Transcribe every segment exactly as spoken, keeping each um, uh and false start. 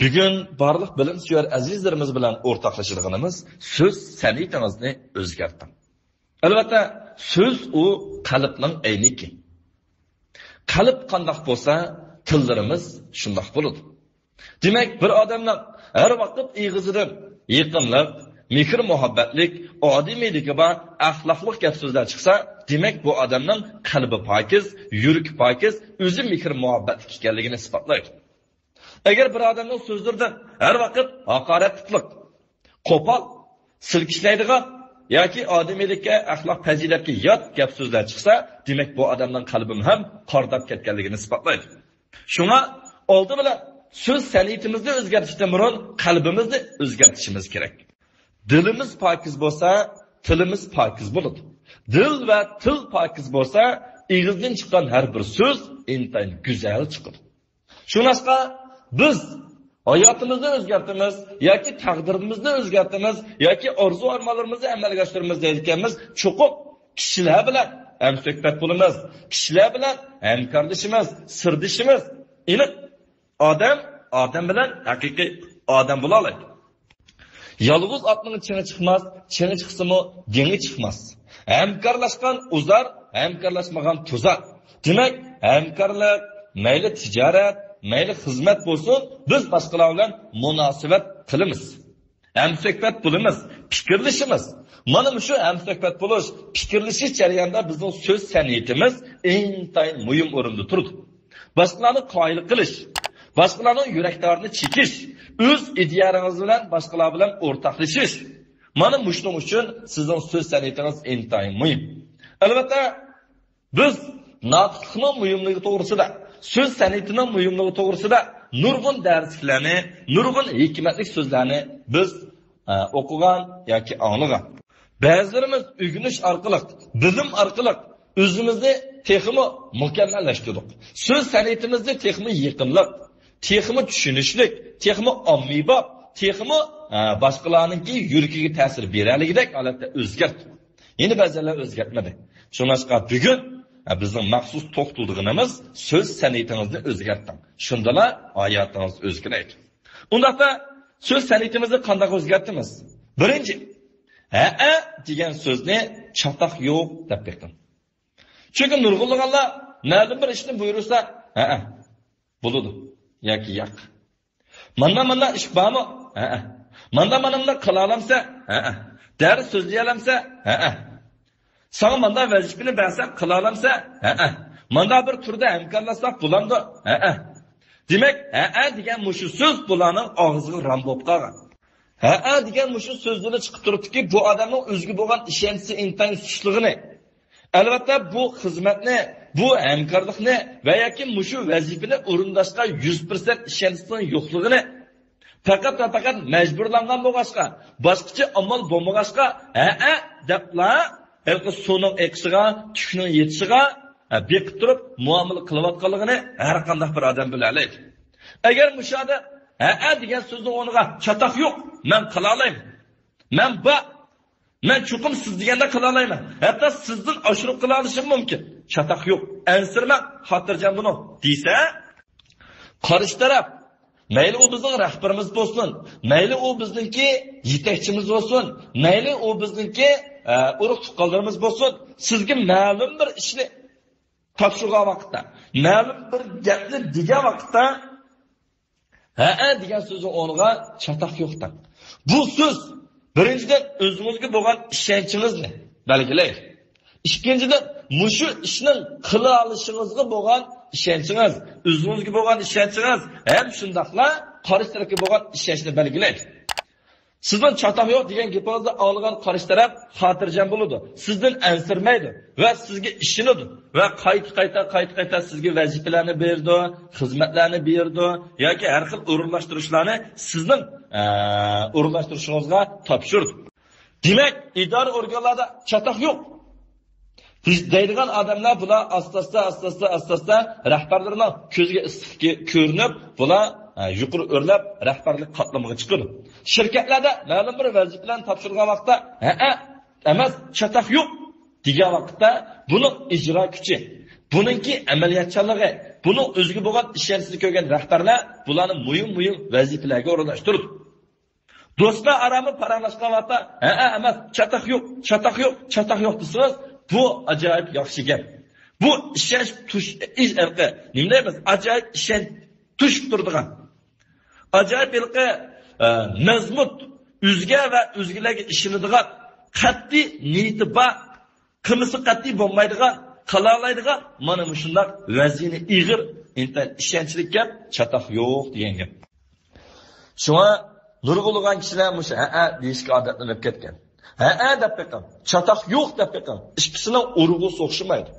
بۈگۈن بارلىق بىلىمسۆيەر ئەزىزلىرىمىز بىلەن ئورتاقلىشىدىغىنىمىز سۆز سەنئىتىڭىزنى ئۆزگەرتىڭ. ئەلۋەتتە، سۆز ئۇ قەلبنىڭ ئەينىكى. قەلب قانداق بولسا، تىللىرىمىز شۇنداق بولىدۇ. دېمەك، بىر ئادەمنىڭ ھەر ۋاقىت ئېغىزىدىن يېقىملىق، مېھىر-مۇھەببەتلىك، ئادىمىيلىكى بار، ئەخلاقلىق گەپ-سۆزلەر چىقسا، دېمەك، بۇ ئادەمنىڭ قەلبى پاكىز، يۈرىكى پاكىز، ئۆزى مېھىر-مۇھەببەتلىك ئىكەنلىكىنى ئىسپاتلايدۇ. ئەگەر بىر ئادەمنىڭ سۆزلىرىدىن ھەر ۋاقىت ھاقارەتلىك، قوپال، سىلكىشلەيدىغان ياكى ئادىمىيلىككە، ئەخلاق پەزىلەتكە يات گەپ-سۆزلەر چىقسا، دېمەك، بۇ ئادەمنىڭ قەلبىمۇ ھەم قارىداپ كەتكەنلىكىنى ئىسپاتلايدۇ. شۇڭا ئالدى بىلەن سۆز سەنئىتىمىزنى ئۆزگەرتىشتىن بۇرۇن قەلبىمىزنى ئۆزگەرتىشىمىز كېرەك. دىلىمىز پاكىز بولسا، تىلىمىز پاكىز بولىدۇ. دىل ۋە تىل پاكىز بولسا، ئېغىزدىن چىققان ھەر بىر سۆز ئىنتايىن گۈزەل چىقىدۇ. شۇڭلاشقا بىز ھاياتىمىزنى ئۆزگەرتىمىز ياكى تەقدىرىمىزنى ئۆزگەرتىمىز ياكى ئارزۇ-ئارمانلىرىمىزنى ئەمەلگە ئاشۇرىمىز دەيدىكەنمىز، چوقۇم كىشىلەر بىلەن ھەمسۆھبەت بولىمىز، كىشىلەر بىلەن ھەمكارلىشىمىز، سىردىشىمىز. ئېنىق، ئادەم ئادەم بىلەن ھەقىقىي ئادەم بولالايدۇ. يالغۇز ئاتنىڭ چېڭى چىقماس، چېڭى چىقسىمۇ دېڭى چىقماس. ھەمكارلاشقان ئۇزار، ھەمكارلاشمىغان توزار. دېمەك، ھەمكارلىق، مەيلى تىجارەت، مەيلى خىزمەت بولسۇن، بىز باشقىلار بىلەن مۇناسىۋەت قىلىمىز. ھەمسۆھبەت بولىمىز، پىكىرلىشىمىز. مانا مۇشۇ ھەمسۆھبەت بولۇش، پىكىرلىشىش جەريانىدا بىزنىڭ سۆز سەنئىتىمىز ئىنتايىن مۇھىم ئورۇندا تۇرىدۇ. باشقىلارنى قايىل قىلىش، باشقىلارنىڭ يۈرەك تارىنى چېكىش، ئۆز ئىدىيەلىرىڭىز بىلەن باشقىلار بىلەن ئورتاقلىشىش. مانا مۇشۇنىڭ ئۈچۈن سىزنىڭ سۆز سەنئىتىڭىز ئىنتايىن مۇھىم. ئەلۋەتتە، بىز ناتىقلىقنىڭ مۇھىملىقى توغرىسىدا، سۆز سەنئىتىنىڭ مۇھىملىقى توغرىسىدا نۇرغۇن دەرسلىكلەرنى، نۇرغۇن ھېكمەتلىك سۆزلەرنى بىز، ئە، ئوقۇغان ياكى ئاڭلىغان. بەزىلىرىمىز ئۆگىنىش ئارقىلىق، بىلىم ئارقىلىق ئۆزىمىزنى تېخىمۇ مۇكەممەللەشتۈردۇق. سۆز سەنئىتىمىزنى تېخىمۇ يېقىملىق، تېخىمۇ چۈشىنىشلىك، تېخىمۇ ئاممىباب، تېخىمۇ، ئە، باشقىلارنىڭكى يۈرىكىگە تەسىر بېرەلىگۈدەك ھالەتتە ئۆزگەرتتۇق. يەنە بەزىلەر ئۆزگەرتمىدى. شۇڭلاشقا بۈگۈن، ئە، بىزنىڭ مەخسۇس توختىلىدىغىنىمىز سۆز سەنئىتىڭىزنى ئۆزگەرتىڭ. شۇندىلا ھاياتىڭىز ئۆزگىرەيدۇ. ئۇنداقتا سۆز سەنئىتىمىزنى قانداق ئۆزگەرتىمىز؟ بىرىنچى، ھەئە دېگەن سۆزنى چاتاق يوق دەپ بېقىڭ. چۈنكى نۇرغۇنلىغانلار مەلۇم بىر ئىشنى بۇيرۇسا، ھەئە، بولىدۇ ياكى ياق. ماندا ماندا ئىش بارمۇ؟ ھەئە. ماندا مانا مۇنداق قىلالامسە؟ ھەئە. دەرس سۆزلىيەلەمسە؟ ھەئە. ساڭا ماندا ۋەزىپىنى بەرسەم قىلالامسە؟ ھەئە. ماندا بىر تۈردە ھەمكارلاشساق بولامدۇ؟ ھەئە. دېمەك، ھەئە دېگەن مۇشۇ سۆز بۇلارنىڭ ئاغزىغا رام بولۇپ قالغان. ھەئە دېگەن مۇشۇ سۆزدىن چىقىپ تۇرۇپتۇكى، بۇ ئادەمنىڭ ئۆزىگە بولغان ئىشەنچىسى ئىنتايىن سۇسلۇقىنى. ئەلۋەتتە، بۇ خىزمەتنى، بۇ ھەمكارلىقنى ۋە ياكى مۇشۇ ۋەزىپىنى ئورۇنداشقا يۈز پىرسەنت ئىشەنچىسىنىڭ يوقلۇقىنى، پەقەت ۋە پەقەت مەجبۇرلانغان بولغاچقا، باشقىچە ئامال بولمىغاچقا، ھەئە دەپلا ھېلىقى سۇنىڭ ئېقىشىغا، تۈكنىڭ يېتىشىغا، ھە، بېقىپ تۇرۇپ مۇئامىلە قىلىۋاتقانلىقىنى ھەر قانداق بىر ئادەم بىلەلەيدۇ. ئەگەر مۇشۇ ئادەم ھەئە دېگەن سۆزنىڭ ئورنىغا چاتاق يوق، مەن قىلالايمەن، مەن بار، مەن چوقۇم سىز دېگەندەك قىلالايمەن، ھەتتا سىزدىن ئاشۇرۇپ قىلالىشىم مۇمكىن، چاتاق يوق، ئەنسىرىمەڭ، خاتىرجەم بولۇڭ دېسە، قارشى تەرەپ، مەيلى ئۇ بىزنىڭ رەھبىرىمىز بولسۇن، مەيلى ئۇ بىزنىڭكى يېتەكچىمىز بولسۇن، مەيلى ئۇ بىزنىڭكى، ئە، ئۇرۇق تۇغقانلىرىمىز بولسۇن، سىزگە مەلۇم بىر ئىشنى تاپشۇرغان ۋاقىتتا، مەلۇم بىر گەپنى دېگەن ۋاقىتتا، ھەئە دېگەن سۆزنىڭ ئورنىغا چاتاق يوق دەڭ. بۇ سۆز، بىرىنچىدىن، ئۆزىڭىزگە بولغان ئىشەنچىڭىزنى بەلگىلەيدۇ. ئىككىنچىدىن، مۇشۇ ئىشنىڭ قىلالىشىڭىزغا بولغان ئىشەنچىڭىز، ئۆزىڭىزگە بولغان ئىشەنچىڭىز ھەم شۇنداقلا قارشى تەرەپكە بولغان ئىشەنچنى بەلگىلەيدۇ. سىزنىڭ چاتاق يوق دېگەن گېپىڭىزنى ئاڭلىغان قارشى تەرەپ خاتىرجەم بولىدۇ، سىزدىن ئەنسىرىمەيدۇ ۋە سىزگە ئىشىنىدۇ ۋە قايتا، قايتا، قايتا، قايتا سىزگە ۋەزىپىلەرنى بېرىدۇ، خىزمەتلەرنى بېرىدۇ ياكى ھەر خىل ئورۇنلاشتۇرۇشلارنى سىزنىڭ، ئە، ئورۇنلاشتۇرۇشىڭىزغا تاپشۇرىدۇ. دېمەك، ئىدارە ئورگانلاردا چاتاق يوق. بىز دەيدىغان ئادەملەر بۇلار ئاستا-ئاستا، ئاستا-ئاستا، ئاستا-ئاستا رەھبەرلىرىنىڭ كۆزىگە ئىسسىق كۆ-، كۆرۈنۈپ، بۇلار، ھە، يۇقىرى ئۆرلەپ رەھبەرلىك قاتلىمىغا چىقىدۇ. شىركەتلەردە مەلۇم بىر ۋەزىپىلەرنى تاپشۇرغان ۋاقىتتا، ھەئە، ئەمەس، چاتاق يوق دېگەن ۋاقىتتا بۇنىڭ ئىجرا كۈچى، بۇنىڭكى ئەمەلىيەتچانلىقى، بۇنىڭ ئۆزىگە بولغان ئىشەنچىنى كۆرگەن رەھبەرلەر بۇلارنى مۇھىم، مۇھىم ۋەزىپىلەرگە ئورۇنلاشتۇرىدۇ. دوستلار ئارامى پاراڭلاشقان ۋاقىتتا، ھەئە ئەمەس، چاتاق يوق، چاتاق يوق، چاتاق يوق دېسىڭىز، بۇ ئاجايىپ ياخشى گەپ. بۇ ئىشەنچ تۇش-، ئىش ئەرقى، نېمە دەيمىز؟ ئاجايىپ ئىشەنچ توشۇپ تۇرىدىغان. ئاجايىپ ھېلىقى، ئە، مەزمۇت، ئۆزگە ۋە ئۆزگىلەرگە ئىشىنىدىغان، قەتئىي نىيىتى بار، قىلمىسا قەتئىي بولمايدىغان، قىلالايدىغان، مانا مۇشۇنداق ۋەزنى ئېغىر، ئىنتايىن ئىشەنچلىك گەپ، چاتاق يوق دېگەن گەپ. شۇڭا نۇرغۇنلىغان كىشىلەر مۇشۇ ھەئە دېيىشكە ئادەتلىنىپ كەتكەن. ھەئە دەپ بېقىڭ، چاتاق يوق دەپ بېقىڭ. ئىككىسىنىڭ ئۇرغۇسى ئوخشىمايدۇ.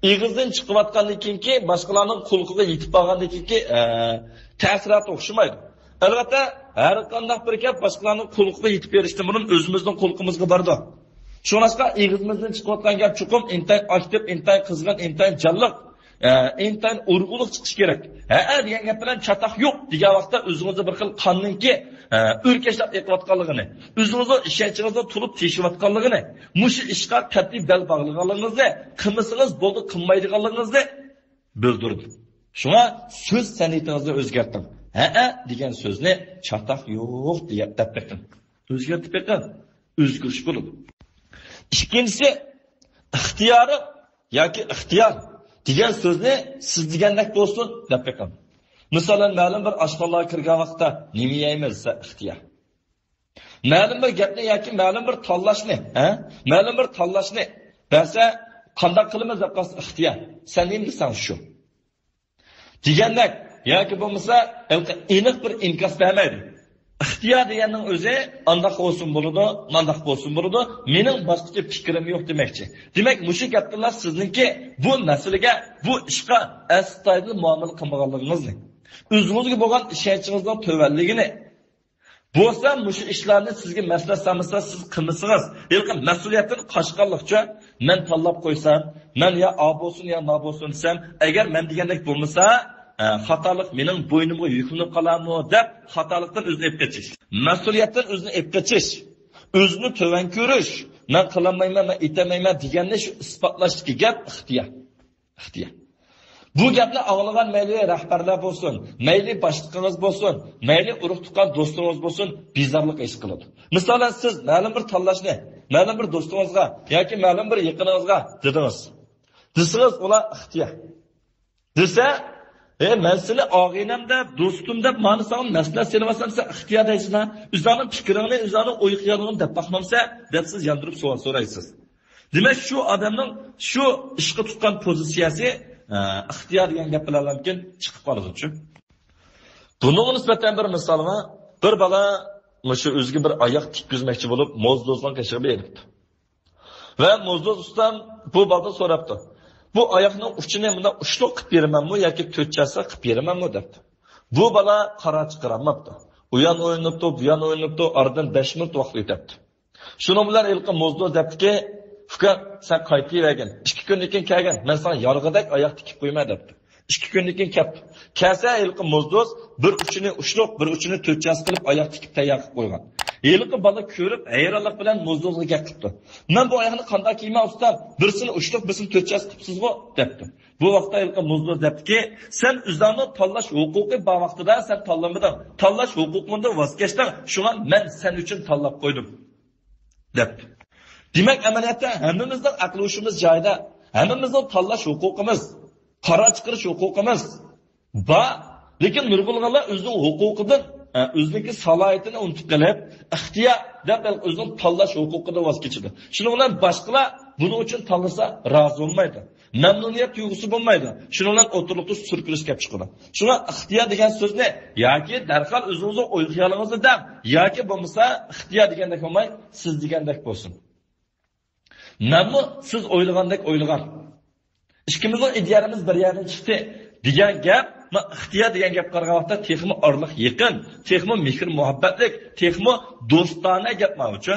ئېغىزدىن چىقىۋاتقاندىن كېيىنكى، باشقىلارنىڭ قۇلىقىغا يېتىپ بارغاندىن كېيىنكى، ئە، تەسىراتى ئوخشىمايدۇ. ئەلۋەتتە، ھەر قانداق بىر گەپ باشقىلارنىڭ قۇلىقىغا يېتىپ بېرىشتىن بۇرۇن ئۆزىمىزنىڭ قۇلىقىمىزغا بارىدۇ. شۇڭلاشقا ئېغىزىمىزدىن چىقىۋاتقان گەپ چوقۇم ئىنتايىن ئاكتىپ، ئىنتايىن قىزغىن، ئىنتايىن جانلىق، ئە، ئىنتايىن ئۇرغۇلۇق چىقىشى كېرەك. ھەئە دېگەن گەپ بىلەن چاتاق يوق دېگەن ۋاقىتتا ئۆزىڭىزدە بىر خىل قاننىڭكى، ئە، ئۆركەشلەپ ئېقىۋاتقانلىقىنى، ئۆزىڭىزنىڭ ئىشەنچىڭىزنىڭ تولۇپ تېشىۋاتقانلىقىنى، مۇشۇ ئىشقا قەتئىي بەل باغلىغانلىقىڭىزنى، قىلمىسىڭىز بولدى، قىلمايدىغانلىقىڭىزنى بىلدۈرىدۇ. شۇڭا سۆز سەنئىتىڭىزنى ئۆزگەرتىڭ. ھەئە دېگەن سۆزنى چاتاق يوق دېگەن دەپ بېقىڭ. ئۆزگەرتىپ بېقىڭ. ئۆزگىرىش بولىدۇ. ئىككىنچىسى، ئىختىيارى ياكى ئىختىيار دېگەن سۆزنى سىز دېگەندەك بولسۇن دەپ بېقىڭ. مىسالەن، مەلۇم بىر ئاشخانىلارغا كىرگەن ۋاقىتتا نېمە يەيمىز دېسە، ئىختىيار. مەلۇم بىر گەپنى ياكى مەلۇم بىر تاللاشنى، ھە؟ مەلۇم بىر تاللاشنى بەرسە، قانداق قىلىمىز دەپ قالسا، ئىختىيار. سەن نېمە دېسەڭ شۇ. دېگەندەك، ياكى بولمىسا، ئېنىق بىر ئىنكاس بەرمەيدۇ. ئىختىيار دېگەننىڭ ئۆزى ئانداق بولسۇن بولىدۇ، مانداق بولسۇن بولىدۇ، مېنىڭ باشقىچە پىكرىم يوق دېمەكچى. دېمەك، مۇشۇ گەپتىنلا سىزنىڭكى بۇ مەسىلىگە، بۇ ئىشقا ئەستايىدىل مۇئامىلە قىلمىغانلىقىڭىزنى، ئۆزىڭىزگە بولغان ئىشەنچىڭىزنىڭ تۆۋەنلىكىنى، بولسا مۇشۇ ئىشلارنى سىزگە مەسلىھەت سالمىسا سىز قىلمىسىڭىز، ھېلىقى مەسئۇلىيەتتىن قاچقانلىقچە، مەن تاللاپ قويسام، مەن يا ئا بولسۇن يا ما بولسۇن دېسەم، ئەگەر مەن دېگەندەك بولمىسا، ئە، خاتالىق مېنىڭ بوينۇمغا يۈكلىنىپ قالارمۇ دەپ خاتالىقتىن ئۆزىنى ئېلىپ قېچىش. مەسئۇلىيەتتىن ئۆزىنى ئېلىپ قېچىش. ئۆزىنى تۆۋەن كۆرۈش. مەن قىلالمايمەن، مەن ئېتەلمەيمەن دېگەننى شۇ ئىسپاتلاشتىكى گەپ ئىختىيار. ئىختىيار. بۇ گەپنى ئاڭلىغان مەيلى رەھبەرلەر بولسۇن، مەيلى باشلىقىڭىز بولسۇن، مەيلى ئۇرۇق-تۇغقان دوستىڭىز بولسۇن، بىزارلىق ھېس قىلىدۇ. مىسالەن، سىز مەلۇم بىر تاللاشنى مەلۇم بىر دوستىڭىزغا ياكى مەلۇم بىر يېقىنىڭىزغا دېدىڭىز. دېسىڭىز، ئۇلار ئىختىيار. دېسە، «ئەي، مەن سېنى ئاغىنەم دەپ، دوستۇم دەپ، مانا ساڭا مەسلىھەت سېلىۋاتسام، سەن ئىختىيار دەيسىلە. ئۆزۈڭنىڭ پىكرىڭنى، ئۆزۈڭنىڭ ئوي-خىيالىڭنى دەپ باقمامسەن؟» دەپ سىز ياندۇرۇپ سوئال سورايسىز. دېمەك، شۇ ئادەمنىڭ شۇ ئىشقا تۇتقان پوزىتسىيەسى، ئە، ئىختىيار دېگەن گەپ بىلەنكىن چىقىپ قالىدۇچۇ. بۇنىڭغا نىسبەتەن بىر مىسال بار. بىر بالا مۇشۇ ئۆزىگە بىر ئاياق تىككۈزمەكچى بولۇپ، موزدوزنىڭ قېشىغا بېرىپتۇ. ۋە موزدوز ئۇستام بۇ بالىدىن سوراپتۇ، «بۇ ئاياقنىڭ ئۇچىنى مۇنداق ئۇچلۇق قىلىپ بېرىمەنمۇ ياكى تۆت چاسا قىلىپ بېرىمەنمۇ؟» دەپتۇ. بۇ بالا قارار چىقىرالماپتۇ. ئۇيان ئويلىنىپتۇ، بۇيان ئويلىنىپتۇ، ئارىدىن بەش مىنۇت ۋاقىت ئۆتەپتۇ. شۇنىڭ بىلەن ھېلىقى موزدوز دەپتىكى، «ئۇكا، سەن قايتىۋەرگىن. ئىككى كۈندىن كېيىن كەلگىن. مەن ساڭا يارىغۇدەك ئاياق تىكىپ قويىمەن» دەپتۇ. ئىككى كۈندىن كېيىن كەپتۇ. كەلسە ھېلىقى موزدوز بىر ئۇچىنى ئۇچلۇق، بىر ئۇچىنى تۆت چاسا قىلىپ ئاياق تىكىپ تەييار قىلىپ قويغان. ھېلىقى بالا كۆرۈپ ھەيرانلىق بىلەن موزدوزغا گەپ قىپتۇ. «مەن بۇ ئاياقنى قانداق كىيىمەن ئۇستا؟ بىرسىنى ئۇچلۇق، بىرسىنى تۆت چاسا قىپسىزغۇ؟» دەپتۇ. بۇ ۋاقىتتا ھېلىقى موزدوز دەپتىكى، «سەن ئۆزۈڭنىڭ تاللاش ھوقۇقى بار ۋاقتىدا سەن تاللىمىدىڭ. تاللاش ھوقۇقۇڭدىن ۋاز كەچتىڭ. شۇڭا مەن سەن ئۈچۈن تاللاپ قويدۇم» دەپتۇ. دېمەك، ئەمەلىيەتتە ھەممىمىزنىڭ ئەقلى ھوشىمىز جايىدا، ھەممىمىزنىڭ تاللاش ھوقۇقىمىز، قارار چىقىرىش ھوقۇقىمىز بار. لېكىن نۇرغۇنلىغانلار ئۆزىنىڭ ھوقۇقىدىن، ئە، ئۆزىنىڭكى سالاھىيىتىنى ئۇنتۇپ قېلىپ، ئىختىيار دەپ ئۆزىنىڭ تاللاش ھوقۇقىدىن ۋاز كېچىدۇ. شۇنىڭ بىلەن باشقىلار بۇنىڭ ئۈچۈن تاللىسا رازى بولمايدۇ. مەمنۇنىيەت تۇيغۇسى بولمايدۇ. شۇنىڭ بىلەن ئوتتۇرىلىقتا سۈركىلىش كەپ چىقىدۇ. شۇڭا ئىختىيار دېگەن سۆزنى ياكى دەرھال ئۆزىڭىزنىڭ ئوي خىيالىڭىزنى دەڭ، ياكى بولمىسا ئىختىيار دېگەندەك بولماي، سىز دېگەندەك بولسۇن. مەنمۇ سىز ئويلىغاندەك ئويلىغان. ئىككىمىزنىڭ ئىدىيەلىرىمىز بىر يەردىن چىقتى دېگەن گەپ، مانا ئىختىيار دېگەن گەپكە قارىغان ۋاقىتتا تېخىمۇ ئارىلىق يېقىن، تېخىمۇ مېھىر-مۇھەببەتلىك، تېخىمۇ دوستانە گەپ ماۋۇچۇ.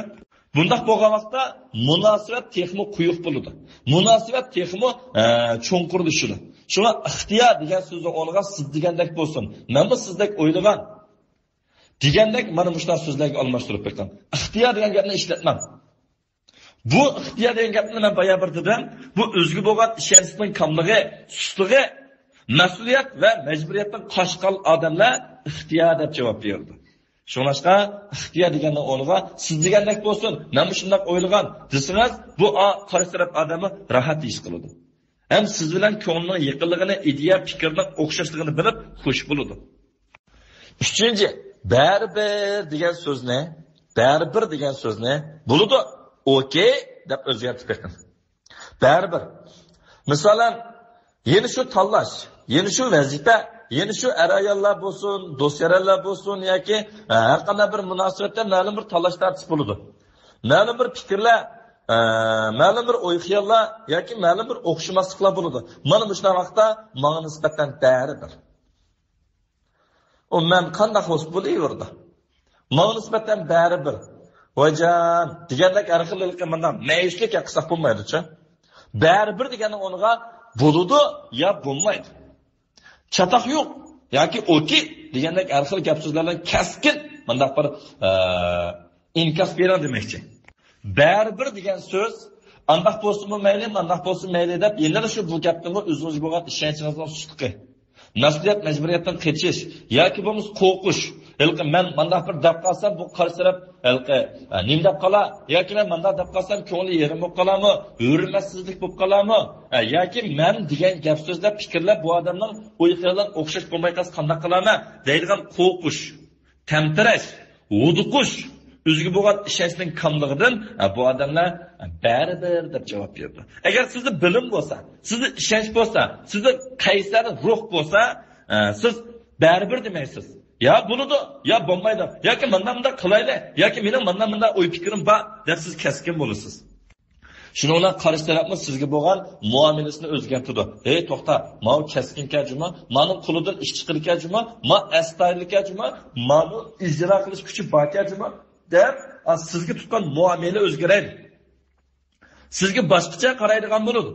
بۇنداق بولغان ۋاقىتتا مۇناسىۋەت تېخىمۇ قويۇق بولىدۇ. مۇناسىۋەت تېخىمۇ، ئە، چوڭقۇرلىشىدۇ. شۇڭا ئىختىيار دېگەن سۆزنىڭ ئورنىغا سىز دېگەندەك بولسۇن. مەنمۇ سىزدەك ئويلىغان. دېگەندەك مانا مۇشۇنداق سۆزلەرگە ئالماشتۇرۇپ بېقىڭ. ئىختىيار دېگەن گەپنى ئىشلەتمەڭ. بۇ ئىختىيار دېگەن گەپنى مەن بايا بىر دېدىم. بۇ ئۆزىگە بولغان ئىشەنچنىڭ كاملىقى، سۇسلۇقى، مەسئۇلىيەت ۋە مەجبۇرىيەتتىن قاچقان ئادەملەر ئىختىيار دەپ جاۋاب بېرىدۇ. شۇڭلاشقا ئىختىيار دېگەننىڭ ئورنىغا سىز دېگەندەك بولسۇن، مەن مۇشۇنداق ئويلىغان دېسىڭىز، بۇ ئا-، قارشى تەرەپ ئادەمى راھەت ھېس قىلىدۇ. ھەم سىز بىلەن كۆڭلىنىڭ يېقىنلىقىنى، ئىدىيە پىكىرنىڭ ئوخشاشلىقىنى بىلىپ خۇش بولىدۇ. ئۈچىنچى، بەرىبىر دېگەن سۆزنى، بەرىبىر دېگەن سۆزنى بولىدۇ، ئوكەي دەپ ئۆزگەرتىپ بېقىڭ. بەرىبىر. مىسالەن، يەنە شۇ تاللاش، يەنە شۇ ۋەزىپە، يەنە شۇ ئەر-ئاياللار بولسۇن، دوست-يارەنلەر بولسۇن ياكى، ئە، ھەر قانداق بىر مۇناسىۋەتتە مەلۇم بىر تاللاش-تارتىش بولىدۇ. مەلۇم بىر پىكىرلەر، ئە، مەلۇم بىر ئوي-خىياللار ياكى مەلۇم بىر ئوخشىماسلىقلار بولىدۇ. مانا مۇشۇنداق ۋاقىتتا ماڭا نىسبەتەن بەرىبىر. ئۇ مەن قانداق بولسا بولۇۋېرىدۇ. ماڭا نىسبەتەن بەرىبىر. ۋايجان دېگەندەك ھەر خىل ھېلىقى مانا مەيۈسلۈك ھەق قىلساق بولمايدۇچۇ. بەرىبىر دېگەننىڭ ئورنىغا بولىدۇ يا بولمايدۇ. چاتاق يوق ياكى ئوكەي دېگەندەك ھەر خىل گەپ سۆزلەر بىلەن كەسكىن مۇنداق بىر، ئە، ئىنكاس بېرىڭ دېمەكچى. بەرىبىر دېگەن سۆز ئانداق بولسىمۇ مەيلى، مانداق بولسا مەيلى دەپ يەنىلا شۇ بۇ گەپتىمۇ ئۆزىڭىزگە بولغان ئىشەنچىڭىزنىڭ سۇسلۇقى. مەسئۇلىيەت مەجبۇرىيەتتىن قېچىش ياكى بولمىسا قورقۇش. ھېلىقى مەن مانداق بىر دەپ قالسام، بۇ قارشى تەرەپ ھېلىقى، ئە، نېمە دەپ قالا؟ ياكى مەن مانداق دەپ قالسام، كۆڭلى يېرىم بولۇپ قالامۇ؟ ھۆرمەتسىزلىك بولۇپ قالامۇ؟ ئە، ياكى مەن دېگەن گەپ سۆزلەپ پىكىرلەپ بۇ ئادەمنىڭ ئوي خىيالى ئوخشاش بولماي قالسا قانداق قىلارمەن؟ دەيدىغان قورقۇش، تەمتىرەش، ھودۇقۇش، ئۆزىگە بولغان ئىشەنچنىڭ كاملىقىدىن، ئە، بۇ ئادەملەر، ئە، بەرىبىر دەپ جاۋاب بېرىدۇ. ئەگەر سىزدە بىلىم بولسا، سىزدە ئىشەنچ بولسا، سىزدە قەيسەر روھ بولسا، ئە، سىز بەرىبىر دېمەيسىز. يا بولىدۇ، يا بولمايدۇ. ياكى مانداق مۇنداق قىلايلى، ياكى مېنىڭ مانداق مۇنداق ئوي پىكرىم بار دەپ سىز كەسكىن بولىسىز. شۇنىڭ بىلەن قارشى تەرەپمۇ سىزگە بولغان مۇئامىلىسىنى ئۆزگەرتىدۇ. ھەي، توختا، ماۋۇ كەسكىنكەن جۇما، مانىڭ قولىدىن ئىش چىقىدىكەن جۇما، ما ئەستايىدىلكەن جۇما، مانىڭ ئىجرا قىلىش كۈچى باركەن جۇما دەپ، ئا، سىزگە تۇتقان مۇئامىلە ئۆزگىرەيدۇ. سىزگە باشقىچە قارايدىغان بولىدۇ.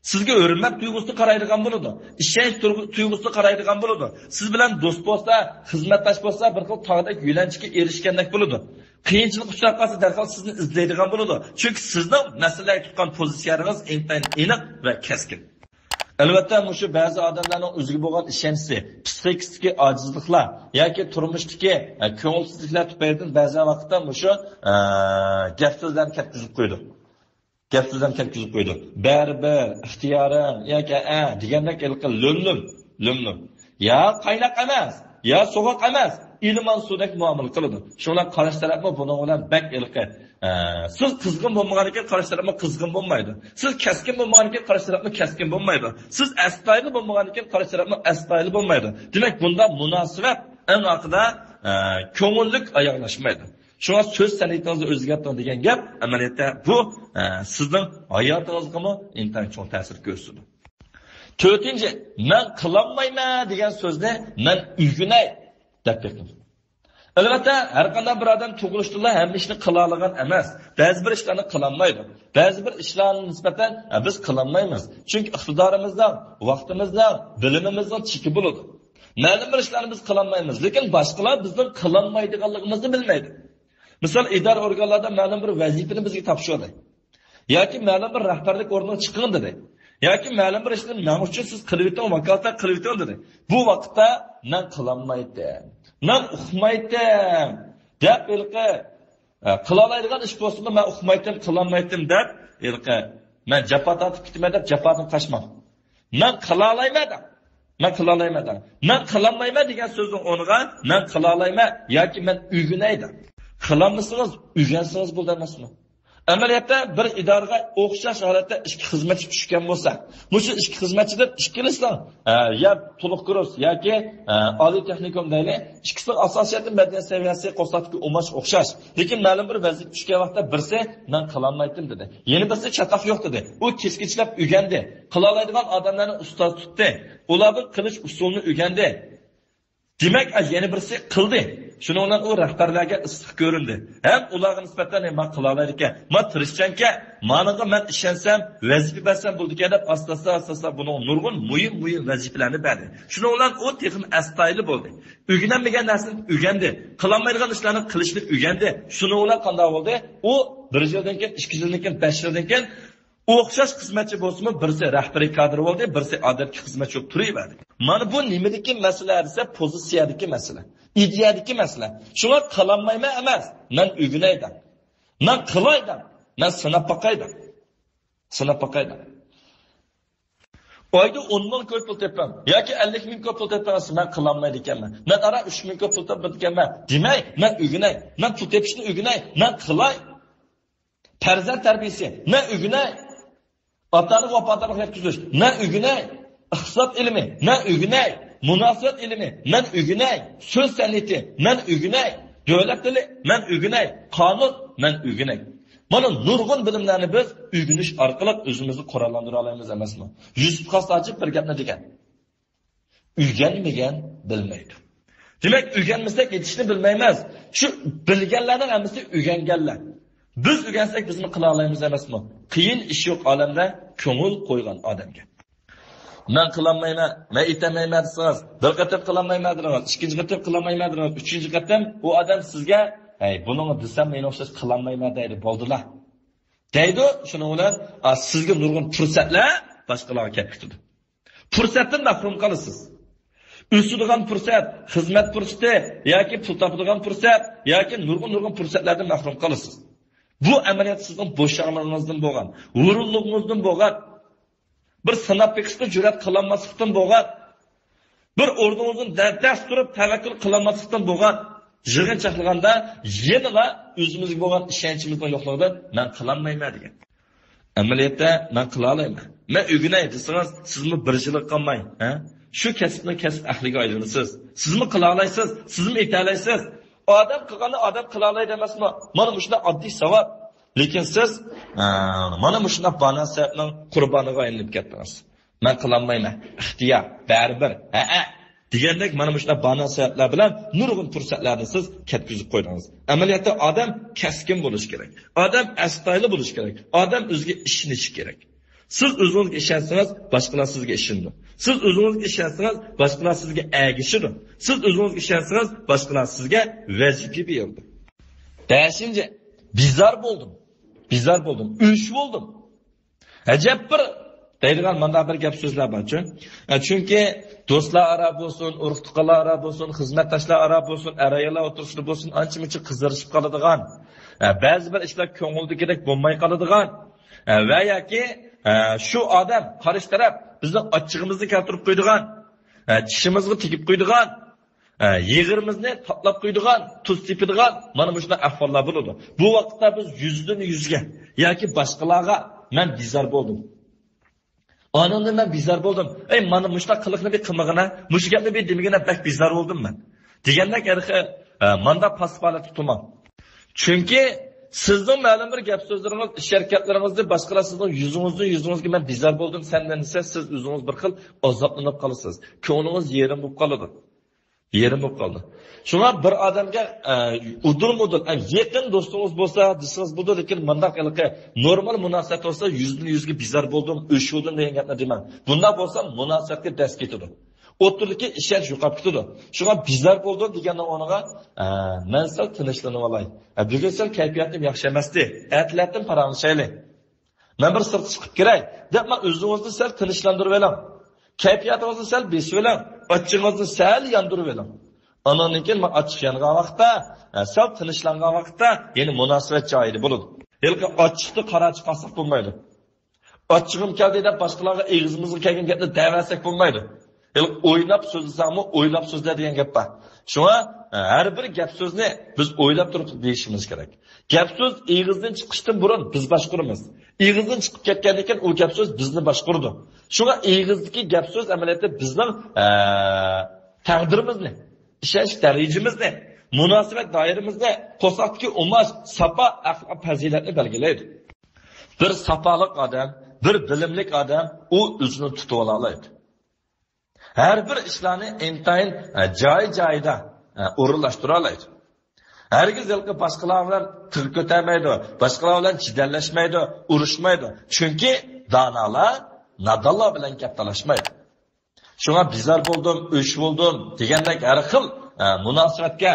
سىزگە ھۆرمەت تۇيغۇسىدا قارايدىغان بولىدۇ. ئىشەنچ تۇرغۇ-، تۇيغۇسىدا قارايدىغان بولىدۇ. سىز بىلەن دوست بولسا، خىزمەتداش بولسا، بىر خىل تاغدەك يۆلەنچۈككە ئېرىشكەندەك بولىدۇ. قىيىنچىلىق ئۇچراپ قالسا، دەرھال سىزنى ئىزدەيدىغان بولىدۇ. چۈنكى سىزنىڭ مەسىلىلەرگە تۇتقان پوزىتسىيەڭىز ئىنتايىن ئېنىق ۋە كەسكىن. ئەلۋەتتە، مۇشۇ بەزى ئادەملەرنىڭ ئۆزىگە بولغان ئىشەنچىسى، پسىخىكىسىدىكى ئاجىزلىقلار ياكى تۇرمۇشتىكى، ئە، كۆڭۈلسىزلىكلەر تۈپەيلىدىن بەزى ۋاقىتتا مۇشۇ، ئە، گەپ سۆزلەرنى كەتكۈزۈپ قويىدۇ. گەپ سۆزلەرنى كەتكۈزۈپ قويىدۇ. بەرىبىر، ئىختىيارىڭ ياكى ئە دېگەندەك ھېلىقى لۆم-لۆم، لۆم-لۆم. يا قايناق ئەمەس، يا سوغۇق ئەمەس، ئىلمان سۇدەك مۇئامىلە قىلىدۇ. شۇڭا قارشى تەرەپمۇ بۇنىڭ بىلەن بەك ھېلىقى، ئە، سىز قىزغىن بولمىغاندىكىن قارشى تەرەپمۇ قىزغىن بولمايدۇ. سىز كەسكىن بولمىغاندىكىن قارشى تەرەپمۇ كەسكىن بولمايدۇ. سىز ئەستايىدىل بولمىغاندىكىن قارشى تەرەپمۇ ئەستايىدىل بولمايدۇ. دېمەك، بۇنداق مۇناسىۋەت ئەڭ ئارقىدا، ئە، كۆڭۈللۈك ئاياغلاشمايدۇ. شۇڭا سۆز سەنئىتىڭىزنى ئۆزگەرتىڭ دېگەن گەپ ئەمەلىيەتتە بۇ، ئە، سىزنىڭ ھاياتىڭىزغىمۇ ئىنتايىن چوڭ تەسىر كۆرسىتىدۇ. تۆتىنچى، مەن قىلالمايمەن دېگەن سۆزنى مەن ئۆگىنەي دەپ بېقىڭ. ئەلۋەتتە، ھەر قانداق بىر ئادەم تۇغۇلۇشتىنلا ھەممە ئىشنى قىلالايدىغان ئەمەس. بەزى بىر ئىشلارنى قىلالمايدۇ. بەزى بىر ئىشلارنى نىسبەتەن، ئە، بىز قىلالمايمىز. چۈنكى ئىقتىدارىمىزنىڭ، ۋاقتىمىزنىڭ، بىلىمىمىزنىڭ چېكى بولىدۇ. مەلۇم بىر ئىشلارنى بىز قىلالمايمىز، لېكىن باشقىلار بىزنىڭ قىلالمايدىغانلىقىمىزنى بىلمەيدۇ. مىسال، ئىدارە ئورگانلاردا مەلۇم بىر ۋەزىپىنى بىزگە تاپشۇردى. ياكى مەلۇم بىر رەھبەرلىك ئورنىغا چىقىڭ دېدى. ياكى مەلۇم بىر ئىشنى مەن ئۈچۈن سىز قىلىۋېتىڭ، ۋاكالىتەن قىلىۋېتىڭ دېدى. بۇ ۋاقىتتا مەن قىلالمايتتىم، مەن ئۇقمايتتىم دەپ ھېلىقى، ئە، قىلالايدىغان ئىش بولسىمۇ مەن ئۇقمايتتىم، قىلالمايتتىم دەپ ھېلىقى مەن جاپا تارتىپ كېتىمەن دەپ جاپادىن قاچماڭ. مەن قىلالايمەن دەڭ. مەن قىلالايمەن دەڭ. مەن قىلالمايمەن دېگەن سۆزنىڭ ئورنىغا مەن قىلالايمەن ياكى مەن ئۆگىنەي دەڭ. قىلالمىسىڭىز ئۆگەنسىڭىز بولىدۇ ئەمەسمۇ؟ ئەمەلىيەتتە بىر ئىدارىگە ئوخشاش ھالەتتە ئىككى خىزمەتچى چۈشكەن بولسا، مۇشۇ ئىككى خىزمەتچىدىن ئىككىلىسىنىڭ، ئە، يا تولۇق كۇرس ياكى، ئە، ئالىي تېخنىكوم دەيلى، ئىككىسىنىڭ ئاساسىيەتتىن مەدەنىيەت سەۋىيەسى قورساقتىكى ئۇماش ئوخشاش. لېكىن مەلۇم بىر ۋەزىپە چۈشكەن ۋاقىتتا بىرسى مەن قىلالمايتتىم دېدى. يەنە بىرسى چاتاق يوق دېدى. ئۇ كېچىكىچىلەپ ئۆگەندى. قىلالايدىغان ئادەملەرنى ئۇستاز تۇتتى. ئۇلاردىن قىلىش ئۇسۇلىنى ئۆگەندى. دېمەك، ئە، يەنە بىرسى قىلدى. شۇنىڭ بىلەن ئۇ رەھبەرلەرگە ئىسسىق كۆرۈندى. ھەم ئۇلارغا نىسبەتەن، «ھە، ما قىلالايدىكەن، ما تىرىشچانكەن، مانىڭغا مەن ئىشەنسەم، ۋەزىپە بەرسەم بولىدىكەن» دەپ ئاستا-ئاستا، ئاستا-ئاستا بۇنىڭ نۇرغۇن مۇھىم، مۇھىم ۋەزىپىلەرنى بەردى. شۇنىڭ بىلەن ئۇ تېخىمۇ ئەستايىدىل بولدى. ئۆگىنەلمىگەن نەرسىنى ئۆگەندى. قىلالمايدىغان ئىشلارنى قىلىشنى ئۆگەندى. شۇنىڭ بىلەن قانداق بولدى؟ ئۇ بىر يىلدىن كېيىن، ئىككى يىلدىن كېيىن، بەش يىلدىن كېيىن ئوخشاش خىزمەتچى بولسىمۇ، بىرسى رەھبىرىي كادىر بولدى، بىرسى ئادەتتىكى خىزمەتچى بولۇپ تۇرۇۋەردى. مانا بۇ نېمىدىكى مەسىلە دېسە، پوزىتسىيەدىكى مەسىلە، ئىدىيەدىكى مەسىلە. شۇڭا قىلالمايمەن ئەمەس، مەن ئۆگىنەي دەڭ. مەن قىلاي دەڭ. مەن سىناپ باقاي دەڭ. سىناپ باقاي دەڭ. ئايدا ئون مىڭ كوي پۇل تېپىڭ ياكى ئەللىك مىڭ كوي پۇل تېپىڭ، مەن قىلالمايدىكەنمەن. مەن ئارا ئۈچ مىڭ كوي پۇل تېپىدىكەنمەن دېمەي، مەن ئۆگىنەي، مەن پۇل تېپىشنى ئۆگىنەي، مەن قىلاي. پەرزەنت تەربىيەسى، مەن ئۆگىنەي. ئاتا-ئانىغا ۋاپادارلىق يەتكۈزۈش، مەن ئۆگىنەي. ئىقتىساد ئىلمى، مەن ئۆگىنەي. مۇناسىۋەت ئىلمى، مەن ئۆگىنەي. سۆز سەنئىتى، مەن ئۆگىنەي. دۆلەت تىلى، مەن ئۆگىنەي. قانۇن، مەن ئۆگىنەي. مانا نۇرغۇن بىلىملەرنى بىز ئۆگىنىش ئارقىلىق ئۆزىمىزنى قوراللاندۇرالايمىز ئەمەسمۇ؟ يۈسۈپ خاس ھاجىپ بىر گەپنى دېگەن. ئۆگەنمىگەن بىلمەيدۇ. دېمەك، ئۆگەنمىسەك يېتىشنى بىلمەيمىز. شۇ بىلگەنلەرنىڭ ھەممىسى ئۆگەنگەنلەر. بىز ئۆگەنسەك بىزمۇ قىلالايمىز ئەمەسمۇ؟ قىيىن ئىش يوق ئالەمدە كۆڭۈل قويغان ئادەمگە. مەن قىلالمايمەن، مەن ئېتەلمەيمەن دېسىڭىز، بىر قېتىم قىلالمايمەن دېدىڭىز، ئىككىنچى قېتىم قىلالمايمەن دېدىڭىز، ئۈچىنچى قېتىم ئۇ ئادەم سىزگە، ھەي، بۇنىڭغا دېسەم مېنى ئوخشاش قىلالمايمەن دەيدۇ، بولدىلا. دەيدۇ، شۇنىڭ بىلەن، ئا، سىزگە نۇرغۇن پۇرسەتلەر باشقىلارغا كەپ كېتىدۇ. پۇرسەتتىن مەھرۇم قالىسىز. ئۆسىدىغان پۇرسەت، خىزمەت پۇرسىتى ياكى پۇل تاپىدىغان پۇرسەت ياكى نۇرغۇن نۇرغۇن پۇرسەتلەردىن مەھرۇم قالىسىز. بۇ ئەمەلىيەت سىزنىڭ بوشاڭلىقىڭىزدىن بولغان، ھۇرۇنلۇقىڭىزدىن بولغان، بىر سىناپ بېقىشقا جۈرئەت قىلالماسلىقتىن بولغان، بىر ئورنىڭىزدىن دەردەس تۇرۇپ تەۋەككۈل قىلالماسلىقتىن بولغان، يىغىنچاقلىغاندا يەنىلا ئۆزىمىزگە بولغان ئىشەنچىمىزنىڭ يوقلۇقىدىن مەن قىلالمايمەن دېگەن. ئەمەلىيەتتە مەن قىلالايمەن، مەن ئۆگىنەي دېسىڭىز، سىزمۇ بىر يىلغا قالماي، ھە؟ شۇ كەسىپنىڭ كەسىپ ئەھلىگە ئايلىنىسىز. سىزمۇ قىلالايسىز، سىزمۇ ئېتەلەيسىز. ئادەم قىلغاننى ئادەم قىلالايدۇ ئەمەسمۇ؟ مانا مۇشۇنداق ئاددىي ساۋات. لېكىن سىز، ئە، مانا مۇشۇنداق بانا سەۋەبنىڭ قۇربانىغا ئايلىنىپ كەتتىڭىز. مەن قىلالمايمەن، ئىختىيار، بەرىبىر، ھەئە دېگەندەك مانا مۇشۇنداق بانا سەۋەبلەر بىلەن نۇرغۇن پۇرسەتلەرنى سىز كەتكۈزۈپ قويدىڭىز. ئەمەلىيەتتە ئادەم كەسكىن بولۇشى كېرەك. ئادەم ئەستايىدىل بولۇشى كېرەك. ئادەم ئۆزىگە ئىشىنىشى كېرەك. سىز ئۆزىڭىزگە ئىشەنسىڭىز، باشقىلار سىزگە ئىشىنىدۇ. سىز ئۆزىڭىزگە ئىشەنسىڭىز، باشقىلار سىزگە ئەگىشىدۇ. سىز ئۆزىڭىزگە ئىشەنسىڭىز، باشقىلار سىزگە ۋەزىپە بېرىدۇ. بەشىنچى، بىزار بولدۇم. بىزار بولدۇم. ئۆچ بولدۇم. ئەجەب بىر دەيدىغان مانداق بىر گەپ سۆزلەر بارچۇ. ئە، چۈنكى دوستلار ئارا بولسۇن، ئۇرۇق-تۇغقانلار ئارا بولسۇن، خىزمەتداشلار ئارا بولسۇن، ئەر-ئاياللار ئوتتۇرىسىدا بولسۇن، ئانچە-مۇنچە قىزىرىشىپ قالىدىغان، ئە، بەزى بىر ئىشلار كۆڭۈلدىكىدەك بولماي قالىدىغان، ئە، ۋە ياكى، ئە، شۇ ئادەم، قارشى تەرەپ بىزنىڭ ئاچچىقىمىزنى كەلتۈرۈپ قويىدىغان، ئە، چىشىمىزغا تېگىپ قويىدىغان، ئە، يېغىرىمىزنى تاتلاپ قويىدىغان، تۇز سېپىدىغان، مانا مۇشۇنداق ئەھۋاللار بولىدۇ. بۇ ۋاقىتتا بىز يۈزدىن يۈزگە ياكى باشقىلارغا مەن بىزار بولدۇم. ئانىڭدىن مەن بىزار بولدۇم. ئەي، مانا مۇشۇنداق قىلىقنى بىر قىلمىغىنا، مۇشۇ گەپنى بىر دېمىگىنە بەك بىزار بولدۇم مەن. دېگەندەك ھېلىقى، ئە، مانداق پاسسىپ ھالەتتە تۇرماڭ. چۈنكى سىزنىڭ مەلۇم بىر گەپ سۆزلىرىڭىز، ئىش ھەرىكەتلىرىڭىزنى باشقىلار سىزنىڭ يۈزىڭىزدىن يۈزىڭىزگە مەن بىزار بولدۇم سەندىن دېسە، سىز ئۆزىڭىز بىر خىل ئازابلىنىپ قالىسىز. كۆڭلىڭىز يېرىم بولۇپ قالىدۇ. يېرىم بولۇپ قالىدۇ. شۇڭا بىر ئادەمگە، ئە، ئۇدۇل-مۇدۇل، ئە، يېقىن دوستىڭىز بولسا دېسىڭىز بولىدۇ، لېكىن مانداق ھېلىقى نورمال مۇناسىۋەت بولسا يۈزدىن يۈزگە بىزار بولدۇم، ئۆچ بولدۇم دېگەن گەپنى دېمەڭ. بۇنداق بولسا مۇناسىۋەتكە دەس كېتىدۇ. ئوتتۇرىدىكى ئىشەنچ يوقاپ كېتىدۇ. شۇڭا بىزار بولدۇم دېگەننىڭ ئورنىغا، ئە، مەن سەل تىنچلىنىۋالاي. ئە، بۈگۈن سەل كەيپىياتىم ياخشى ئەمەستى. ئەتىلەتتىن پاراڭلىشايلى. مەن بىر سىرتقا چىقىپ كىرەي، دەپلا ئۆزىڭىزنى سەل تىنچلاندۇرۇۋېلىڭ. كەيپىياتىڭىزنى سەل بېسىۋېلىڭ. ئاچچىقىڭىزنى سەل ياندۇرۇۋېلىڭ. ئانىڭدىن كېيىن مانا ئاچچىق يانغان ۋاقىتتا، ئە، سەل تىنچلانغان ۋاقىتتا يەنە مۇناسىۋەت جايىدا بولىدۇ. ھېلىقى ئاچچىقتا قارا چىقارساق بولمايدۇ. ئاچچىقىم كەلدى دەپ باشقىلارغا ئېغىزىمىزغا كەلگەن گەپنى دەۋەرسەك بولمايدۇ. ھېلىقى ئويلاپ سۆزلىسەڭمۇ ئويلاپ سۆزلە دېگەن گەپ بار. شۇڭا، ئە، ھەر بىر گەپ سۆزنى بىز ئويلاپ تۇرۇپ دېيىشىمىز كېرەك. گەپ سۆز ئېغىزدىن چىقىشتىن بۇرۇن بىز باشقۇرىمىز. ئېغىزدىن چىقىپ كەتكەندىن كېيىن ئۇ گەپ سۆز بىزنى باشقۇرىدۇ. شۇڭا ئېغىزدىكى گەپ سۆز ئەمەلىيەتتە بىزنىڭ، ئە، تەقدىرىمىزنى، ئىشەنچ دەرىجىمىزنى، مۇناسىۋەت دائىرىمىزنى، قورساقتىكى ئۇماش، ساپا، ئەخلاق پەزىلەتنى بەلگىلەيدۇ. بىر ساپالىق ئادەم، بىر بىلىملىك ئادەم ئۇ ئۆزىنى تۇتۇۋالالايدۇ. ھەر بىر ئىشلارنى ئىنتايىن، ئە، جاي-جايىدا، ئە، ئورۇنلاشتۇرالايدۇ. ھەرگىز ھېلىقى باشقىلار بىلەن تىل كۆتەرمەيدۇ، باشقىلار بىلەن جېدەللەشمەيدۇ، ئۇرۇشمايدۇ. چۈنكى دانالار نادانلار بىلەن گەپ تالاشمايدۇ. شۇڭا بىزار بولدۇم، ئۆچ بولدۇم دېگەندەك ھەر خىل، ئە، مۇناسىۋەتكە،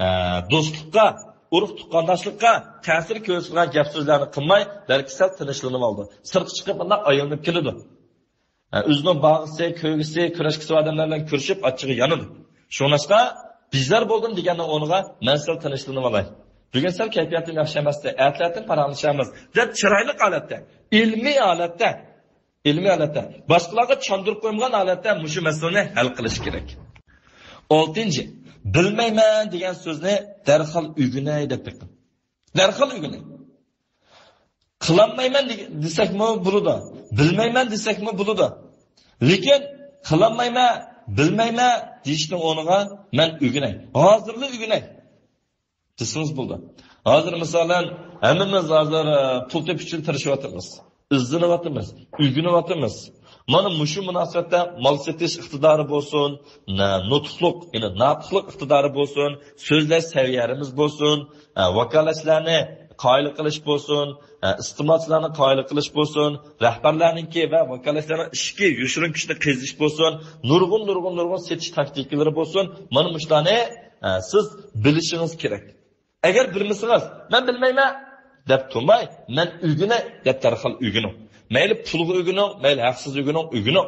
ئە، دوستلۇققا، ئۇرۇق تۇغقانداشلىققا تەسىر كۆرسىتىدىغان گەپ سۆزلەرنى قىلماي، بەلكى سەل تىنچلىنىۋالىدۇ. سىرتقا چىقىپ مۇنداق ئايلىنىپ كېلىدۇ. ھە، ئۆزىنىڭ باغىسى، كۆيگۈسى، كۈرەشكۈسى ئادەملەر بىلەن كۆرۈشۈپ ئاچچىقى يانىدۇ. شۇڭلاشقا بىزار بولدۇم دېگەننىڭ ئورنىغا مەن سەل تىنچلىنىۋالاي. بۈگۈن سەل كەيپىياتىم ياخشى ئەمەستى، ئەتىلەتىن پاراڭلىشارمىز دەپ چىرايلىق ھالەتتە، ئىلمىي ھالەتتە، ئىلمىي ھالەتتە، باشقىلارغا چاندۇرۇپ قويمىغان ھالەتتە مۇشۇ مەسىلىنى ھەل قىلىش كېرەك. ئالتىنچى، بىلمەيمەن دېگەن سۆزنى دەرھال ئۆگىنەي دەپ بېقىڭ. دەرھال ئۆگىنەي. قىلالمايمەن دېگە-، دېسەكمۇ بولىدۇ. بىلمەيمەن دېسەكمۇ بولىدۇ. لېكىن قىلالمايمەن، بىلمەيمەن دېيىشنىڭ ئورنىغا مەن ئۆگىنەي. ھازىرلا ئۆگىنەي دېسىڭىز بولىدۇ. ھازىر مىسالەن، ھەممىمىز ھازىر، ئە، پۇل تېپىش ئۈچۈن تىرىشىۋاتىمىز. ئىزدىنىۋاتىمىز، ئۆگىنىۋاتىمىز. مانا مۇشۇ مۇناسىۋەتتە مال سېتىش ئىقتىدارى بولسۇن، نە-، نۇتۇقلۇق، يەنى ناتىقلىق ئىقتىدارى بولسۇن، سۆزلەش سەۋىيەمىز بولسۇن، ئە، ۋاكالەتچىلەرنى قايىل قىلىش بولسۇن، ئە، ئىستېمالچىلارنى قايىل قىلىش بولسۇن، رەھبەرلەرنىڭكى ۋە ۋاكالەتچىلەرنىڭ ئىچكى يوشۇرۇن كۈچىنى قېزىش بولسۇن، نۇرغۇن، نۇرغۇن، نۇرغۇن سېتىش تاكتىكىلىرى بولسۇن، مانا مۇشۇلارنى، ئە، سىز بىلىشىڭىز كېرەك. ئەگەر بىلمىسىڭىز، مەن بىلمەيمەن دەپ تۇرماي، مەن ئۆگىنەي دەپ دەرھال ئۆگىنىڭ. مەيلى پۇلغا ئۆگىنىڭ، مەيلى ھەقسىز ئۆگىنىڭ، ئۆگىنىڭ.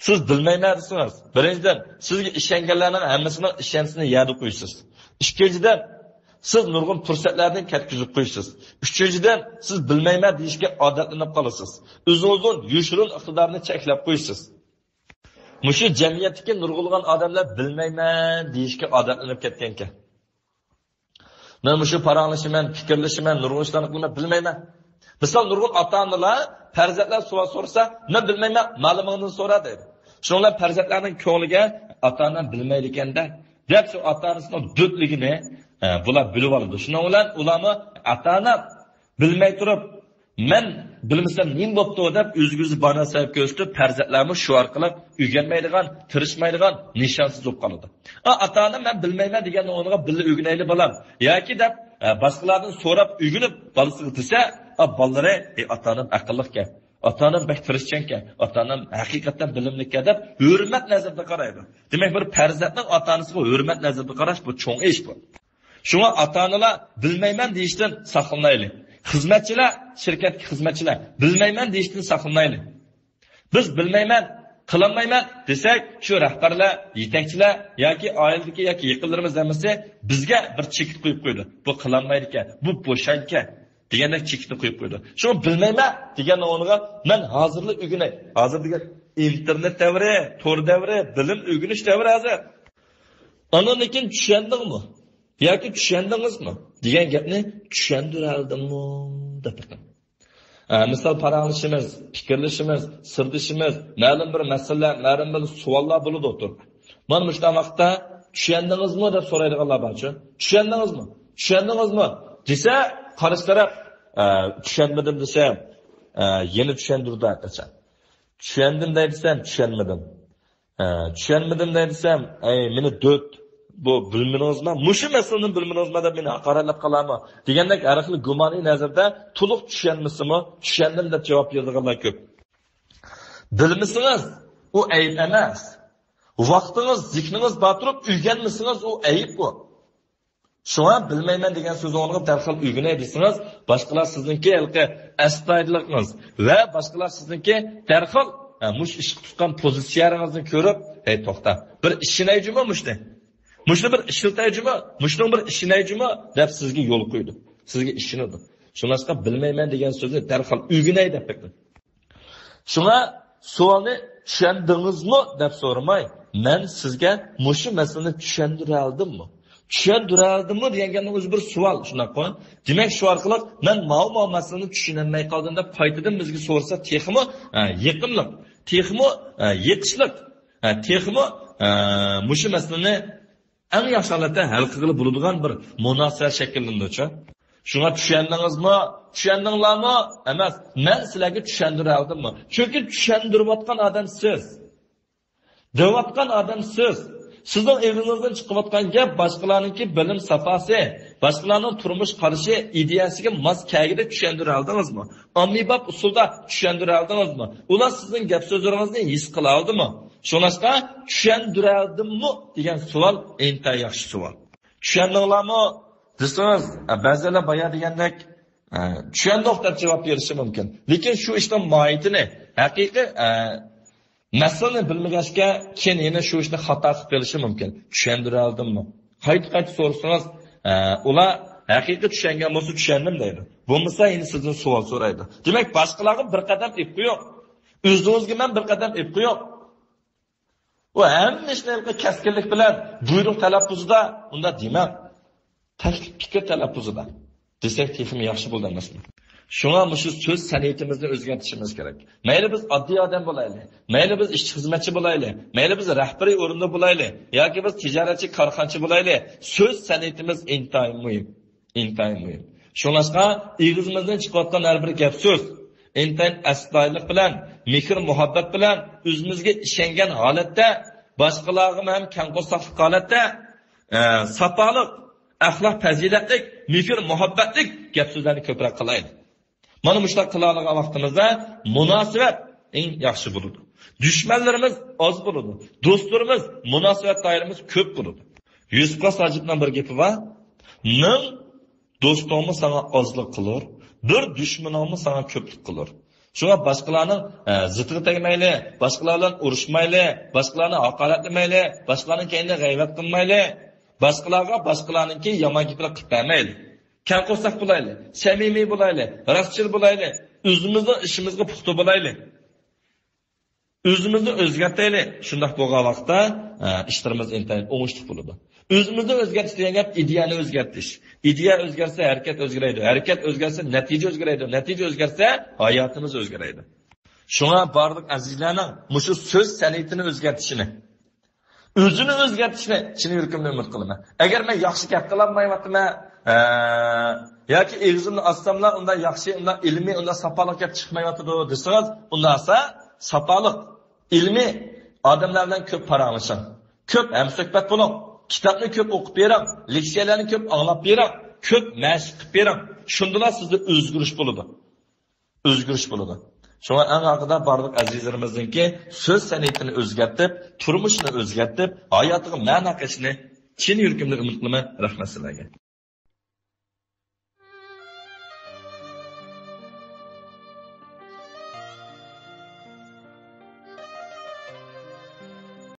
سىز بىلمەيمەن دېسىڭىز، بىرىنچىدىن، سىزگە ئىشەنگەنلەرنىڭ ھەممىسىنىڭ ئىشەنچىسىنى يەردە قويىسىز. ئىككىنچىدىن، سىز نۇرغۇن پۇرسەتلەردىن كەتكۈزۈپ قويىسىز. ئۈچىنچىدىن، سىز بىلمەيمەن دېيىشكە ئادەتلىنىپ قالىسىز. ئۆزىڭىزنىڭ يوشۇرۇن ئىقتىدارىنى چەكلەپ قويىسىز. مۇشۇ جەمئىيەتتىكى نۇرغۇنلىغان ئادەملەر بىلمەيمەن دېيىشكە ئادەتلىنىپ كەتكەنكەن. مەن مۇشۇ پاراڭلىشىمەن، پىكىرلىشىمەن، نۇرغۇن ئىشلارنى قىلىمەن، بىلمەيمەن. مىسال، نۇرغۇن ئاتا-ئانىلار پەرزەنتلەر سوئال سورىسا، مەن بىلمەيمەن، مالىمىڭدىن سورا دەيدۇ. شۇنىڭ بىلەن پەرزەنتلەرنىڭ كۆڭلىگە ئاتا-ئانام بىلمەيدىكەن-دە دەپ شۇ ئاتا-ئانىسىنىڭ دۆتلۈكىنى، ئە، بۇلار بىلىۋالىدۇ. شۇنىڭ بىلەن ئۇلارمۇ ئاتا-ئانام بىلمەي تۇرۇپ، مەن بىلمىسەم نېمە بوپتۇ دەپ ئۆزىگە ئۆزى باھانە سەۋەب كۆرسىتىپ، پەرزەنتلەرمۇ شۇ ئارقىلىق ئۆگەنمەيدىغان، تىرىشمايدىغان، نىشانسىز بولۇپ قالىدۇ. ئا، ئاتا-ئانا مەن بىلمەيمەن دېگەننىڭ ئورنىغا بىللە ئۆگىنەيلى بالام ياكى دەپ، ئە، باشقىلاردىن سوراپ ئۆگىنىپ بالىسىغا دېسە، ئا، بالىلىرى، ئى، ئاتا-ئانام ئەقىللىقكەن، ئاتا-ئانام بەك تىرىشچانكەن، ئاتا-ئانام ھەقىقەتەن بىلىملىككەن دەپ ھۆرمەت نەزىرىدە قارايدۇ. دېمەك، بىر پەرزەنتنىڭ ئاتا-ئانىسىغا ھۆرمەت نەزىرىدە قاراش بۇ چوڭ ئىش بۇ. شۇڭا ئاتا-ئانىلار بىلمەيمەن دېيىشتىن ساقلىنايلى. خىزمەتچىلەر، شىركەتتىكى خىزمەتچىلەر بىلمەيمەن دېيىشتىن ساقلىنايلى. بىز بىلمەيمەن، قىلالمايمەن دېسەك، شۇ رەھبەرلەر، يېتەكچىلەر ياكى ئائىلىدىكى ياكى يېقىنلىرىمىز ھەممىسى بىزگە بىر چېكىت قويۇپ قويىدۇ. بۇ قىلالمايدىكەن، بۇ بوشاڭكەن دېگەندەك چېكىتنى قويۇپ قويىدۇ. شۇڭا بىلمەيمەن دېگەننىڭ ئورنىغا مەن ھازىرلا ئۆگىنەي. ھازىر دېگەن ئىنتېرنېت دەۋرى، تور دەۋرى، بىلىم ئۆگىنىش دەۋرى ھازىر. ئاندىن كېيىن چۈشەندىڭمۇ؟ ياكى چۈشەندىڭىزمۇ؟ دېگەن گەپنى چۈشەندۈرەلدىممۇ؟ دەپ بېقىڭ. ئە، مىسال، پاراڭلىشىمىز، پىكىرلىشىمىز، سىردىشىمىز، مەلۇم بىر مەسىلىلەر، مەلۇم بىر سوئاللار بولىدۇ ئوتتۇرىدا. مانا مۇشۇنداق ۋاقىتتا چۈشەندىڭىزمۇ دەپ سورايدىغانلار بارچۇ؟ چۈشەندىڭىزمۇ؟ چۈشەندىڭىزمۇ؟ دېسە، قارشى تەرەپ، ئە، چۈشەنمىدىم دېسە، ئە، يەنە چۈشەندۈرىدۇ ھەر قاچان. چۈشەندىم دەي دېسەم، چۈشەنمىدىم. ئە، چۈشەنمىدىم دەي دېسەم، ئەي، مېنى دۆت، بۇ بىلمىدىڭىزما؟ مۇشۇ مەسىلىنى بىلمىدىڭىزما دەپ مېنى ھاقارەتلەپ قالارمۇ؟ دېگەندەك ھەر خىل گۇمانىي نەزەردە تولۇق چۈشەنمىسىمۇ، چۈشەندىم دەپ جاۋاب بېرىدىغانلار كۆپ. بىلمىسىڭىز، ئۇ ئەيىب ئەمەس. ۋاقتىڭىز، زېھنىڭىز بار تۇرۇپ ئۆگەنمىسىڭىز، ئۇ ئەيىب ئۇ. شۇڭا بىلمەيمەن دېگەن سۆزنىڭ ئورنىغا دەرھال ئۆگىنەي دېسىڭىز، باشقىلار سىزنىڭكى ھېلىقى ئەستايىدىللىقىڭىز ۋە باشقىلار سىزنىڭكى دەرھال، ھە، مۇشۇ ئىشقا تۇتقان پوزىتسىيەڭىزنى كۆرۈپ، ھەي، توختا، بىر ئىشىنەي جۇمۇ مۇشۇنى. مۇشۇنى بىر ئىشلىتەي جۇمۇ، مۇشۇنىڭ بىر ئىشىنەي جۇمۇ دەپ سىزگە يول قويىدۇ. سىزگە ئىشىنىدۇ. شۇڭلاشقا بىلمەيمەن دېگەن سۆزنى دەرھال ئۆگىنەي دەپ بېقىڭ. شۇڭا سوئالنى چۈشەندىڭىزمۇ دەپ سورىماي، مەن سىزگە مۇشۇ مەسىلىنى چۈشەندۈرەلدىممۇ؟ چۈشەندۈرەلدىممۇ دېگەن گەپنىڭ ئۆزى بىر سوئال، شۇنداققۇ؟ دېمەك، شۇ ئارقىلىق مەن ماۋۇ، ماۋۇ مەسىلىنى چۈشىنەلمەي قالدىم دەپ قايتىدىن بىزگە سورىسا تېخىمۇ، ئە، يېقىملىق، تېخىمۇ، ئە، يېقىشلىق، ئە، تېخىمۇ، ئە، مۇشۇ مەسىلىنى ئەڭ ياخشى ھالەتتە ھەل قىلغىلى بولىدىغان بىر مۇناسىۋەت شەكىللىنىدۇچۇ. شۇڭا چۈشەندىڭىزمۇ؟ چۈشەندىڭلارمۇ؟ ئەمەس، مەن سىلەرگە چۈشەندۈرەلدىممۇ؟ چۈنكى چۈشەندۈرۈۋاتقان ئادەم سىز. دەۋاتقان ئادەم سىز. سىزنىڭ ئېغىزىڭىزدىن چىقىۋاتقان گەپ باشقىلارنىڭكى بىلىم ساپاسى، باشقىلارنىڭ تۇرمۇش قارىشى، ئىدىيەسىگە ماس كەلگۈدەك چۈشەندۈرەلدىڭىزمۇ؟ ئاممىباب ئۇسۇلدا چۈشەندۈرەلدىڭىزمۇ؟ ئۇلار سىزنىڭ گەپ سۆزلىرىڭىزنى ھېس قىلالدىمۇ؟ شۇڭلاشقا، چۈشەندۈرەلدىممۇ دېگەن سوئال ئىنتايىن ياخشى سوئال. چۈشەندىڭلارمۇ؟ دېسىڭىز، ئە، بەزىلەر بايا دېگەندەك، ئە، چۈشەندۇق دەپ جاۋاب بېرىشى مۇمكىن. لېكىن شۇ ئىشنىڭ ماھىيىتىنى، ھەقىقىي، ئە، مەسىلىنى بىلمىگەچكە، كېيىن يەنە شۇ ئىشنى خاتا قىلىپ قېلىشى مۇمكىن. چۈشەندۈرەلىدىممۇ؟ قايتا-قايتا سورىسىڭىز، ئە، ئۇلار ھەقىقىي چۈشەنگەن بولسا، چۈشەندىم دەيدۇ. بولمىسا يەنە سىزدىن سوئال سورايدۇ. دېمەك، باشقىلارغا بىر قەدەم ئېلىپ قويۇڭ. ئۆزىڭىزگە مەن بىر قەدەم ئېلىپ قويۇڭ. ئۇ ھەممە ئىشنى ھېلىقى كەسكىنلىك بىلەن، بۇيرۇق تەلەپپۇزىدا ئۇنداق دېمەڭ. تەكلىپ پىكىر تەلەپپۇزىدا دېسەك تېخىمۇ ياخشى بولىدۇ ئەمەسمۇ؟ شۇڭا مۇشۇ سۆز سەنئىتىمىزنى ئۆزگەرتىشىمىز كېرەك. مەيلى بىز ئاددىي ئادەم بولايلى، مەيلى بىز ئىشچى خىزمەتچى بولايلى، مەيلى بىز رەھبىرىي ئورۇندا بولايلى، ياكى بىز تىجارەتچى، كارخانىچى بولايلى، سۆز سەنئىتىمىز ئىنتايىن مۇھىم. ئىنتايىن مۇھىم. شۇڭلاشقا ئېغىزىمىزدىن چىقىۋاتقان ھەر بىر گەپ سۆز ئىنتايىن ئەستايىدىللىق بىلەن، مېھىر مۇھەببەت بىلەن، ئۆزىمىزگە ئىشەنگەن ھالەتتە، باشقىلارغىمۇ ھەم كەڭ قورساقلىق ھالەتتە، ئە، ساپالىق، ئەخلاق پەزىلەتلىك، مېھىر مۇھەببەتلىك گەپ سۆزلەرنى كۆپرەك قىلايلى. مانا مۇشۇنداق قىلالىغان ۋاقتىمىزدا مۇناسىۋەت ئەڭ ياخشى بولىدۇ. دۈشمەنلىرىمىز ئاز بولىدۇ. دوستلىرىمىز، مۇناسىۋەت دائىرىمىز كۆپ بولىدۇ. يۈسۈپ خاس ھاجىپنىڭ بىر گېپى بار. مىڭ دوستۇڭمۇ ساڭا ئازلىق قىلۇر، بىر دۈشمىنىڭمۇ ساڭا كۆپلۈك قىلۇر. شۇڭا باشقىلارنىڭ، ئە، زىتىغا تەگمەيلى، باشقىلار بىلەن ئۇرۇشمايلى، باشقىلارنى ھاقارەتلىمەيلى، باشقىلارنىڭ كەينىدە غەيۋەت قىلمايلى، باشقىلارغا باشقىلارنىڭكى يامان گېپىنى قىلىپ بەرمەيلى. كەڭ قورساق بولايلى، سەمىمىي بولايلى، راستچىل بولايلى، ئۆزىمىزنىڭ ئىشىمىزغا پۇختا بولايلى. ئۆزىمىزنى ئۆزگەرتەيلى. شۇنداق بولغان ۋاقىتتا، ئە، ئىشلىرىمىز ئىنتايىن ئوڭۇشلۇق بولىدۇ. ئۆزىمىزنى ئۆزگەرتىش دېگەن گەپ ئىدىيەنى ئۆزگەرتىش. ئىدىيە ئۆزگەرسە ھەرىكەت ئۆزگىرەيدۇ. ھەرىكەت ئۆزگەرسە نەتىجە ئۆزگىرەيدۇ. نەتىجە ئۆزگەرسە ھاياتىمىز ئۆزگىرەيدۇ. شۇڭا بارلىق ئەزىزلەرنىڭ مۇشۇ سۆز سەنئىتىنى ئۆزگەرتىشىنى، ئۆزىنى ئۆزگەرتىشنى چىن يۈرىكىمدىن ئۈمىد قىلىمەن. ئەگەر مەن ياخشى گەپ قىلالمايۋاتىمەن، ئە، ياكى ئېغىزىمنى ئاچساملا ئۇنداق ياخشى، ئۇنداق ئىلمىي، ئۇنداق ساپالىق گەپ چىقمايۋاتىدۇ دېسىڭىز، ئۇنداق بولسا ساپالىق، ئىلمىي ئادەملەر بىلەن كۆپ پاراڭلىشىڭ. كۆپ ھەمسۆھبەت بولۇڭ. كىتابنى كۆپ ئوقۇپ بېرىڭ. لېكسىيەلەرنى كۆپ ئاڭلاپ بېرىڭ. كۆپ مەشىق قىلىپ بېرىڭ. شۇندىلا سىزدە ئۆزگىرىش بولىدۇ. ئۆزگىرىش بولىدۇ. شۇڭا ئەڭ ئاخىرىدا بارلىق ئەزىزلىرىمىزنىڭكى سۆز سەنئىتىنى ئۆزگەرتىپ، تۇرمۇشىنى ئۆزگەرتىپ، ھاياتىغا مەنە قېتىشىنى چىن يۈرىكىمدىن ئۈمىد قىلىمەن. رەھمەت سىلەرگە.